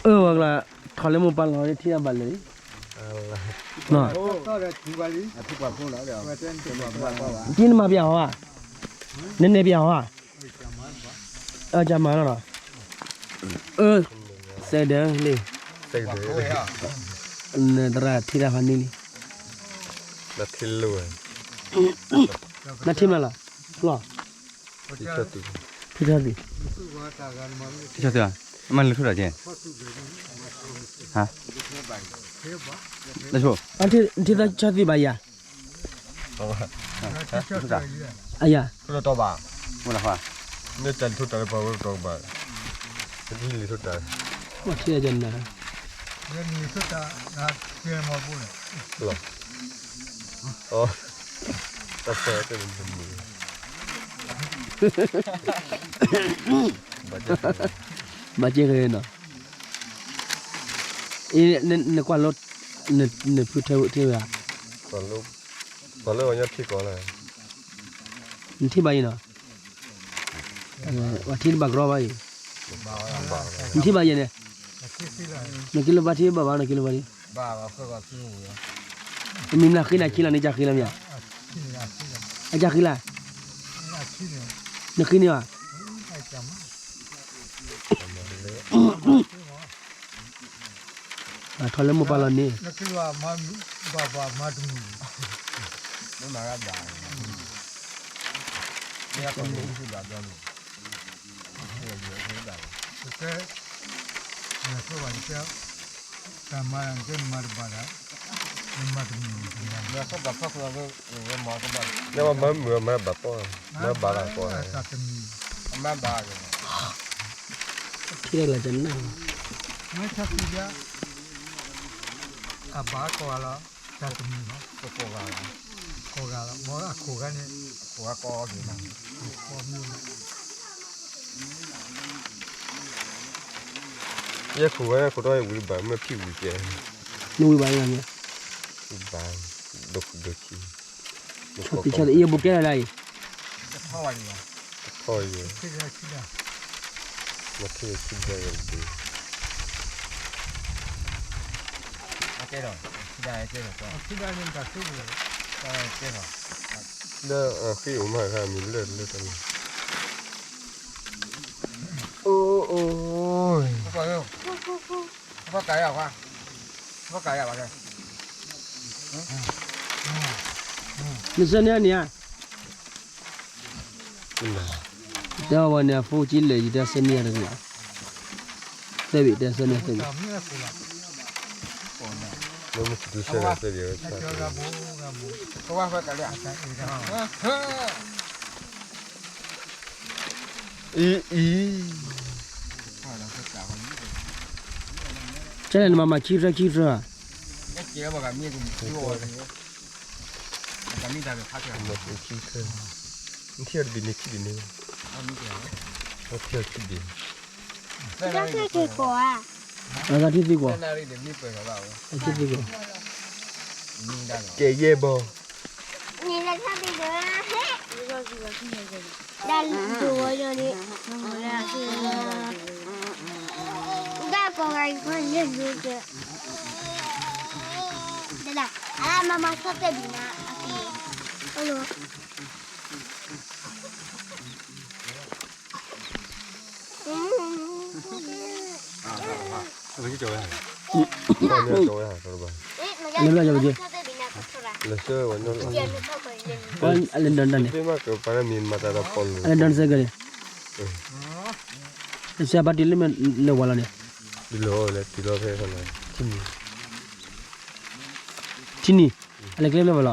အၢ ဝဲကလၢ ထီၣ်လၢမိၢ်ပၢ်လီၤထံၣ်တၢ်ဘၣ်လၢာ်လံ, က့နမၤပျဲဟီဧါ, နနဲၣ်ပျဲဟီဧါ, အကမၤလီၤနီၤ, အၢ စဲးဒၢးလံ, နသရၣ်ထံၣ်တၢ်ဖးန့ၢ်လံ, နထံၣ်မးလီၤ, ဖျီၣ်, ထံထီၣ်သံ, ထံထီၣ်သံ, မ့ၢ်လဲၤထိၣ်တၢ်ကဲ, ထံထီၣ်သံဘၣ်ယၤ, အယၤ, မ့ၢ်တၢ်လံၤထိၣ်တၢ်လၢပှၤဝဲကတီၢ်ကဘၣ်, လံၤထိၣ်တၢ်, မ့ၢ်ထံၣ်တၢ်ကနၤ, လီၤ, တၢ်ဖဲတၢ်လံၤ, ဘၣ်က့ၢ်ဃဲနီၤ, အံၤ နကွၢ်လိ, နဖုထၢထံၣ်ဝဲဧါ, ကွၢ်လၢအညီထံကီၢ်လၢ, နထံၣ်ဘၣ်အံၤနီၤ, ပှၤထံၣ်တဘၣ်ကရီဘၣ်အံၤ, နထံၣ်ဘၣ်ယဲန့ၣ်, နက့ၤလၢဘၣ်ထံၣ်ဘၣ်ဘၣ် နက့ၤလၢဘၣ်ထံၣ်, မ့ၢ်မနုၤဃ့နၤခံလီၤ နကဃ့လီၤမ့ၢ်ဧါ, အကဃ့လီၤ, နဃ့န့ၢ်ဘၣ် ထီၣ်လၢမိၢ်ပၢ်လီၤန့ၣ်, တၢ်မၤတမုာ်, မၤတမုာ်, မၤတဘၣ်ပီၢ်, မၤဘၣ်ပီၢ်, မၤဘၣ်, ထံၣ်လၢကနၣ်, အဘၣ်ကီၢ်ဂၤလီၤ, တၢ်တမုာ်လီၤ, ကိးဂၤလီၤ, ကိးဂၤလီၤ, မ်အခိၣ်ဂၤန့ၣ်, ယဲခိၣ်ဂၤန့ၣ် ခိၣ်တီယဝံၤဘၣ် မ့ၢ်ဖံဝံၤကဲ, နဝံၤဘၣ်လၢ, ဝံၤဘၣ်, ဒိၣ်ဒိၣ်ဆံ, ဆီၣ်တံၢ်ဆီၣ်တံၢ် ယဘိးကဲလၢ်လၢအံၤ, ထီၣ်ယဲ, မ့ၢ်ထံၣ်ဆံဘျဲၣ်ယဘိး, လၢအဃ့အိၣ်မးတခါမံၤလၢလၢတၢ်န့ၣ်, အိၣ်အိၣ်, နဆၢန့ၢ်အီၤန့ၣ်ဧါ, တဲဝဲန့ၣ် အဖိကံလၢာ်ယတဲဆၢန့ၢ်တဂ့ၤ, သၢဘ့ၣ်တဲဆၢန့ၢ်သၢဘ့ၣ်, မ့ၢ်မုၢ်ဆံးဒုဆၢန့ၢ်သၢဘ့ၣ်ဝဲ, အံၤအံၤ, ကဲန့ၣ် နမၤမၤခံထၢခံထၢဧါ, ခံထၢ, နထံၣ်အီၤတဘ့ၣ်န့ၣ်ထံၣ်ဘ့ၣ်န့ၣ်, နထံၣ်အီၤတဘ့ၣ်န့ၣ်, အဂၤထံၣ်သံကွၢ်, အဂၤထံၣ်သံကွၢ်, ကဲယဲၢ်ဘီ ဒၣ်လၢဒိၣ်ဝဲညါန့ၣ်, ဒၣ်ကီၢ်ဂၤအံၤ ကီၢ်လၢဒိၣ်ကဲ, ဒၣ်, အမၤမၤဆီၣ်တဲဘံၤနၤ, အက့ၢ်, လၢဘျီယဝဲက့ၤ, အလဲၤဒိးန့ၣ်, အလဲၤဒိးန့ၣ်စဲးကဲၤန့ၣ်, အလဲၤစဲးဘၣ်တုၤလၢမ့ၢ်လဲၤဝဲလီၤန့ၣ်, ထံနံၤ, အလဲၤကျဲဘျီဝဲလီၤ,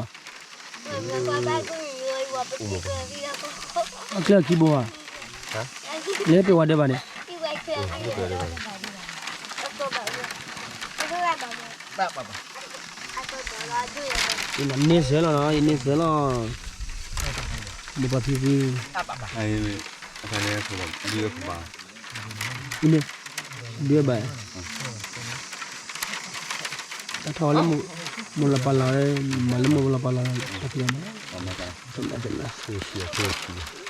အကျဲအခံဘိဧါ, လဲၤတဝၤဒဲးဘၣ်န့ၣ်, န့ၢ်စၢၤလီၤနီၤ, ယန့ၢ်စၢၤလီၤ, ဘိးပှၤဖံဖံ, အခါန့ၣ်, ဒုးဘၣ်, တၢ်ထီၣ်လၢမုၢ်, မိၢ်လၢပၢ်လၢ်, မၤလၢမိၢ်လၢပၢ်လၢ်, တၢ်ဖံးမၤ,